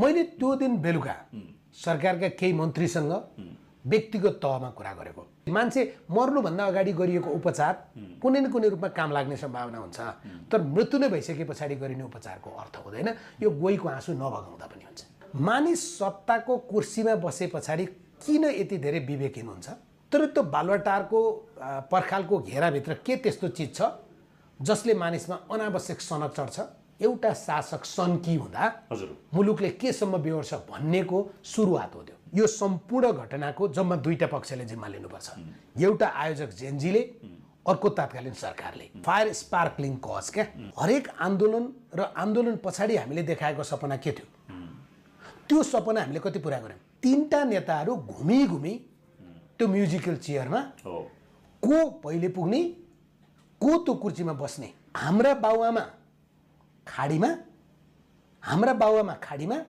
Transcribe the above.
मैले त्यो दिन बेलुका सरकारका केही मन्त्रीसँग व्यक्तिगत तहमा कुरा गरेको मान्छे मर्नुभन्दा अगाडि गरिएको उपचार कुनै न कुनै रूपमा काम लाग्ने सम्भावना हुन्छ तर मृत्यु नै भइसके पछाडि गरिने उपचारको अर्थ हुँदैन यो गोहीको आँसु नबगाउँदा पनि हुन्छ मानिस सत्ताको कुर्सीमा बसे पछाडि किन यति धेरै विवेकहीन हुन्छ तर त्यो बालुवाटारको पर्खालको घेराभित्र के त्यस्तो चिज छ जसले मानिसमा अनावश्यक सनक चढ्छ एउटा शासक सन्की हुँदा मुलुकले केसम्म बेहोर्छ भन्नेको सुरुवात हो त्यो यो सम्पूर्ण घटनाको जम्मा दुईटा पक्षले जिम्मा लिनुपर्छ एउटा आयोजक जेनजीले अर्को तत्कालीन सरकारले फायर स्पार्कलिङ कज क्या हरेक आन्दोलन र आन्दोलन पछाडि हामीले देखाएको सपना के थियो त्यो सपना हामीले कति पुरा गर्यौं तीनटा नेताहरू घुमी घुमी त्यो म्युजिकल चेयरमा को पहिले पुग्ने को त्यो कुर्सीमा बस्ने हाम्रा बाउआमा खाडीमा